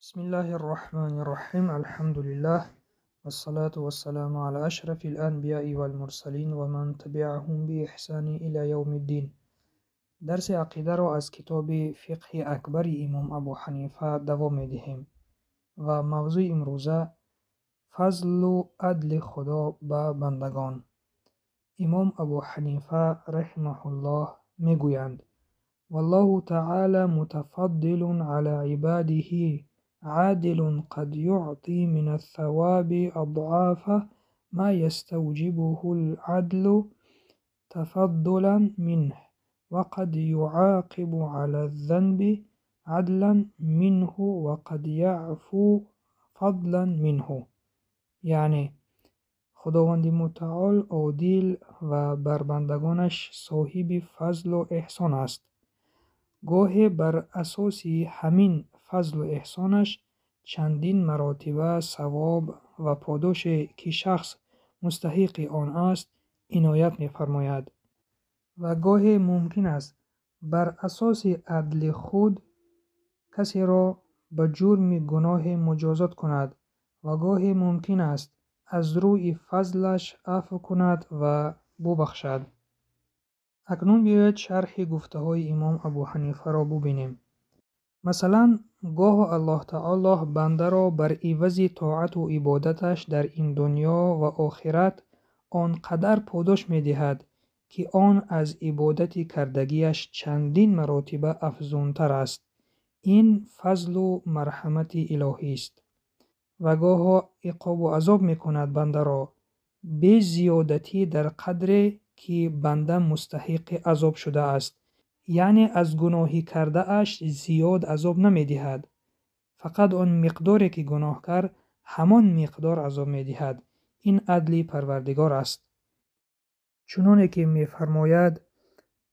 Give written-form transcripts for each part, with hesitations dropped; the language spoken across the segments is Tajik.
Бисмиллаҳир Роҳманир Роҳим. Алҳамдулиллаҳ вассалату вассаламу ала ашрафил анбияи вал мурсалин ва ман табиаҳум биэҳсани ила явмиддин. Дарси ақидаро аз китоби Фиқҳи Акбари Имом Абу Ҳанифа давом медиҳем ва мавзӯи имрӯза фазлу адли Худо ба бандагон. Имом Абу Ҳанифа раҳимаҳуллоҳ мегӯянд: Валлоҳу таъала мутафаддилун ала ибадиҳи عادل قد يعطي من الثواب أضعاف ما يستوجبه العدل تفضلا منه وقد يعاقب على الذنب عدلا منه وقد يعفو فضلا منه. Яъне Худованди Мутаол одил ва бар бандагонаш соҳиби фазлу эҳсон аст. Гоҳе бар асоси ҳамин фазлу эҳсонаш чандин маротиба савоб ва подоше, ки шахс мустаҳиқи он аст, иноят мефармояд. Ва гоҳе мумкин аст бар асоси адли худ касеро ба ҷурми гуноҳе муҷозот кунад ва гоҳе мумкин аст аз рӯи фазлаш афв кунад ва бубахшад. Акнун биёед шарҳи гуфтаҳои Имом Абу Ҳанифаро бубинем. Масалан, гоҳо Аллоҳ Таоло бандаро бар ивази тоату ибодаташ дар ин дунё ва охират он қадар подош медиҳад, ки он аз ибодати кардагиаш чандин маротиба афзунтар аст. Ин фазлу марҳамати илоҳист. Ва гоҳо иқобу азоб мекунад бандаро бе зиёдатӣ дар қадре, ки банда мустаҳиқи азоб шудааст. Яъне аз гуноҳи кардааш зиёд азоб намедиҳад. Фақат он миқдоре, ки гуноҳ кард, ҳамон миқдор азоб медиҳад. Ин адли Парвардигор аст. Чуноне ки мефармояд,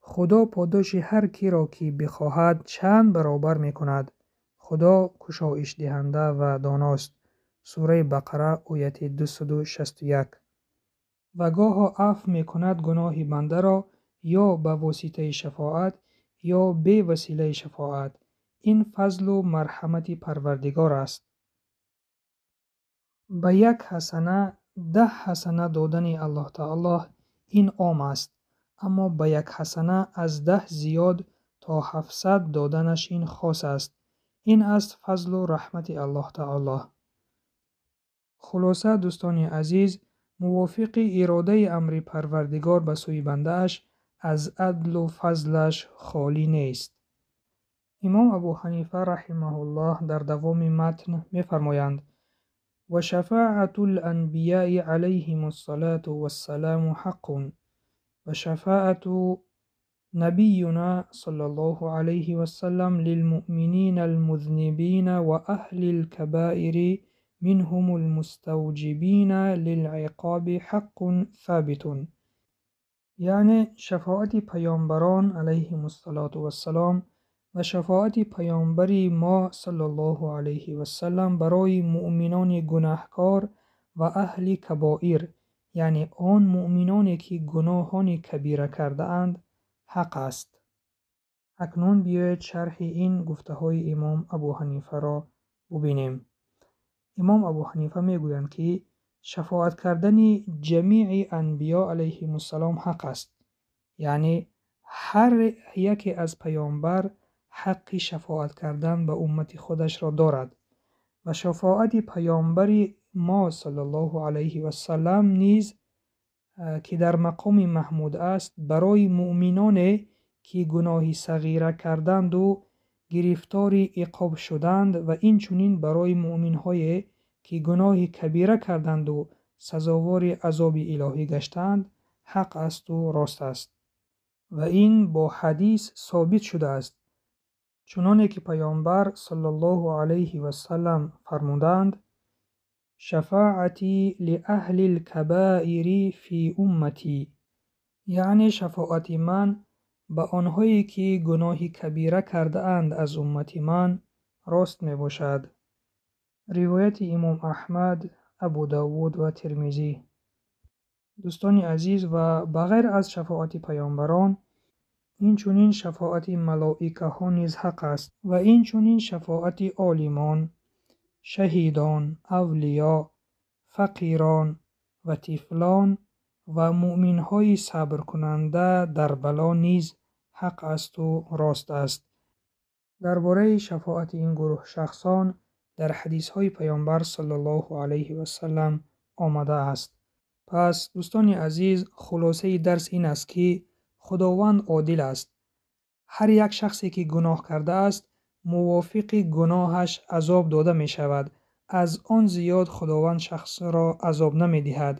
Худо подоши ҳар киро, ки бихоҳад, чанд баробар мекунад. Худо кушоишдиҳанда ва доност. Сураи Бақара, ояти 261. Ва гоҳо афв мекунад гуноҳи бандаро ё ба воситаи шафоат, ё бевасилаи шафоат. Ин фазлу марҳамати Парвардигор аст. Ба як ҳасана 10 ҳасана додани Аллоҳ Таоло ин ом аст, аммо ба як ҳасана аз 10 зиёд то 700 доданаш ин хос аст. Ин аст фазлу раҳмати Аллоҳ Таоло. Хулоса, дӯстони азиз, мувофиқи иродаи амри Парвардигор ба сӯи бандааш аз адлу фазлаш холӣ нест. Имом Абу Ҳанифа раҳимаҳуллоҳ дар давоми матн мефармоянд: ва шафаату ланбияи алайҳим ассалату вассаламу ҳаққун ва шафаату набиюна саллаллоҳу алайҳи вассалам лилмуъминина алмузнибина ва аҳли лкабаири минҳум алмуставҷибина лилъиқоби ҳаққун собитун. Яъне шафоати паёмбарон алайҳимуссалоту вассалом ва шафоати паёмбари мо саллаллоҳу алайҳи вассалам барои муъминони гунаҳкор ва аҳли кабоир, яъне он муъминоне, ки гуноҳони кабира кардаанд, ҳақ аст. Акнун биёед шарҳи ин гуфтаҳои Имом Абу Ҳанифаро бубинем. Имом Абу Ҳанифа мегӯянд, ки шафоат кардани ҷамии анбиё алайҳимуссалом ҳақ аст. Яъне ҳар яке аз паёмбар ҳаққи шафоат кардан ба уммати худашро дорад ва шафоати паёмбари мо саллаллоҳу алайҳи вассалам низ, ки дар мақоми маҳмуд аст, барои муъминоне, ки гуноҳи сағира карданду гирифтори иқоб шуданд ва инчунин барои муъминҳое, ки гуноҳи кабира карданду сазовори азоби илоҳӣ гаштанд, ҳақ асту рост аст. Ва ин бо ҳадис собит шудааст. Чуноне ки паёмбар саллаллоҳу алайҳи вассалам фармуданд: шафаати лиаҳли лкабаири фи умматӣ, яъне шафоати ман ба онҳое, ки гуноҳи кабира кардаанд аз уммати ман, рост мебошад. Ривояти Имом Аҳмад, Абу Давуд ва Тирмизӣ. Дӯстони азиз, ва ба ғайр аз шафоати паёмбарон, инчунин шафоати малоикаҳо низ ҳақ аст ва инчунин шафоати олимон. Шаҳидон, авлиё, фақирон ва тифлон ва муъминҳои сабркунанда дар бало низ ҳақ асту рост аст. Дар бораи шафоати ин гурӯҳ шахсон дар ҳадисҳои Паёмбар саллаллоҳу алайҳи васаллам омадааст. Пас, дӯстони азиз, хулосаи дарс ин аст, ки Худованд одил аст. Ҳар як шахсе, ки гуноҳ кардааст, мувофиқи гуноҳаш азоб дода мешавад. Аз он зиёд Худованд шахсро азоб намедиҳад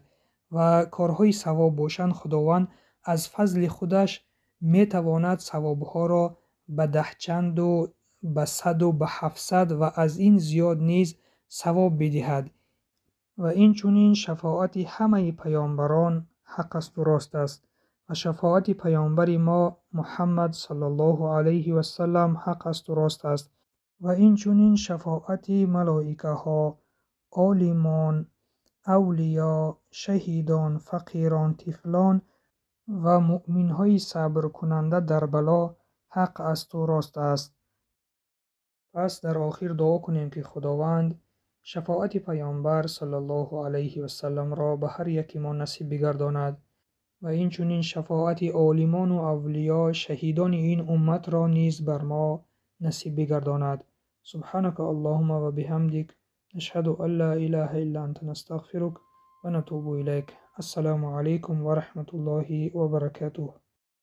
ва корҳои савоб бошанд, Худованд аз фазли худаш метавонад савобҳоро ба даҳчанду ба саду ба ҳафтсад ва аз ин зиёд низ савоб бидиҳад. Ва инчунин шафоати ҳамаи паёмбарон ҳақ асту рост аст ва шафоати паёмбари мо Муҳаммад саллаллоҳу алайҳи васаллам ҳақ асту рост аст. Ва инчунин шафоати малоикаҳо, олимон, авлиё, шаҳидон, фақирон, тифлон ва муъминҳои сабркунанда дар бало ҳақ асту рост аст. Пас дар охир дуо кунем, ки Худованд шафоати Паёмбар саллаллоҳу алайҳи васалламро ба ҳар яке мо насиб бигардонад ва инчунин шафоати олимону авлиё, шаҳидони ин умматро низ бар мо насиб бигардонад. Субҳанака Аллоҳумма ва биҳамдик, нашҳаду ан ла илаҳа илла анта, настағфирук ва натубу илайк. Ассалому алайкум ва раҳматуллоҳи ва баракатуҳ.